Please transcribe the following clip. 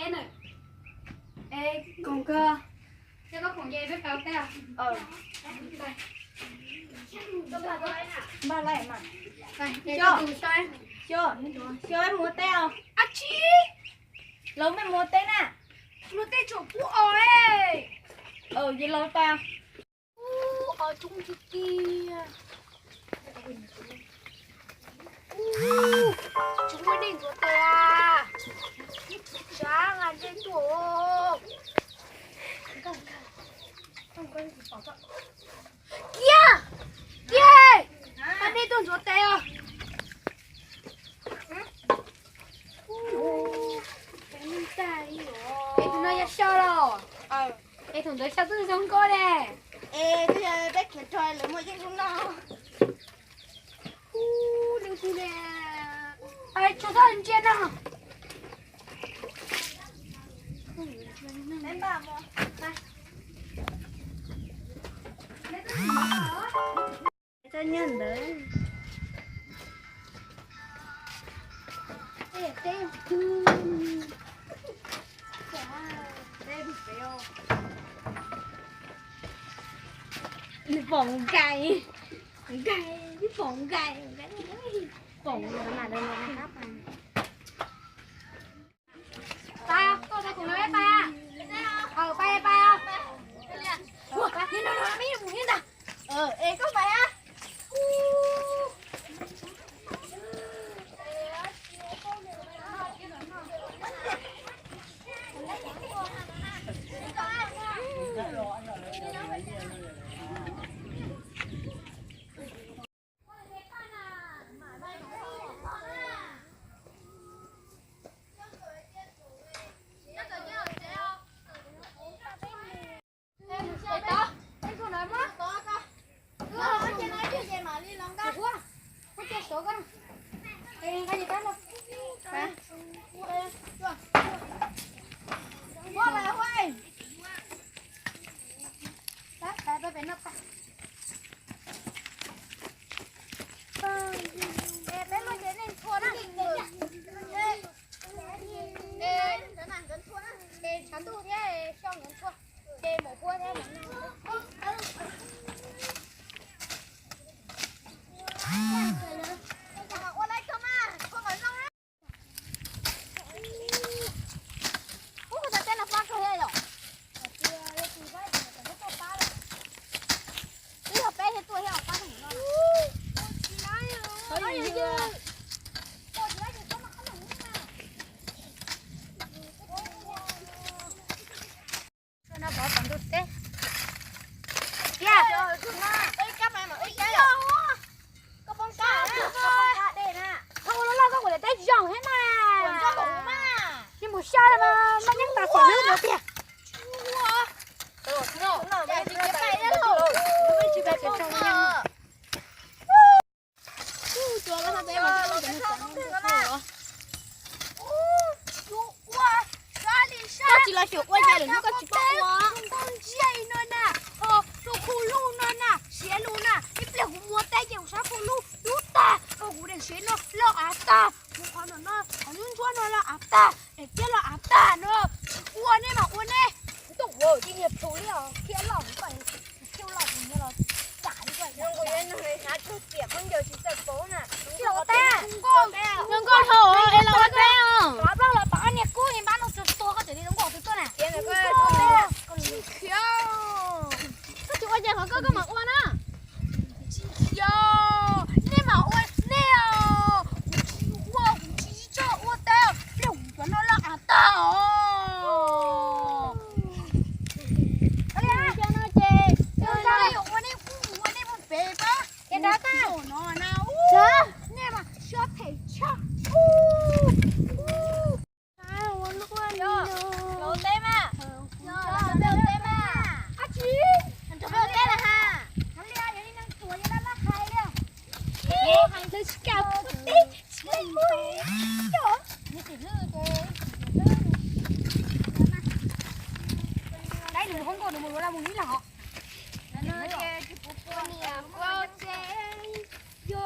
Es koom kawg. Npaj lawm mas. Xyov, xyov, xyov peb mus ua teb os. Ab tsi, laus peb mus ua teb na. Ua teb tsuas pub os. Yog laus tas. Ub, os coob tiag tiag. Ub, tsis muaj neeg ntxuav tes. Sab nqa ntsej tuaj. Kiag, kiag, pab nej tuaj ntxuav tes os. Es tus no yog Xyooj los? Es thaum ntawd Xyooj twb zoo nkauj ne. Es twb yog peb khiav rau lawv muaj yeeb zoo no. Ub, leej twg ne? Tsuas txhob ntsia no. Txhob nyiag ntawd. Nws pom nkais, nkais, nws pom nkais, nkais, pom nkais. Pab, koj tau kuv no pab. Pab, pab, pab. Ua, ni no no, meb mus ni ntag. Es koj pais a. Koj poob kab, koj poob kab dej na. Thaum ua loj loj koj kuv li teb zoo thiab na. Yeej mus xyab mas noj nyeeb tas xom hlwb ntawd tiag. Koj tsis los xyuas ua ces lwm hnub koj tsis paub ua. Ntau ntsia no na, ho tus khu lug no na, siav lug na, ib pliag kuv mus ua teb ces kuv sab khu lug dub tag, ho kuv daim siav no los av tag, kuv qhov no, qhov ntsuab ntsuab no los av tag, daim tiab los av tag no, tsis ua nej mas ua nej. Kuv tuaj ua ces niag plhu li os, khiav loj kuv pais khiav loj kuv niag los cam li. Zoo nkauj, zoo nkauj dhau es los ua teb os. Plaub los pom niag kub ni mab no tsuag tuag koj tseem li zoo nkauj tus tuaj na. Khiav, koj tsis ua ces qhov koj koj mam ua na. Tsis khiav, nej mam ua nej os. Kuv tsis ua, kuv tsis txawj ua teb, pliag kuv cov no loj av tag os. Ces ua nej kuj ua nej mus pem pab. Ces rov qab no na, nej mas siab phem tshaj. Los teb mas. Los teb mas. Ab tsi, los teb mas ha. Hais li yog li neeg tuag yog laj laj hais li. Hais li tsis kam pub teb tsis kam pub. Dab nws mus hoob nkauj nws mus luav laj mus ib los. Niam ua teb, yog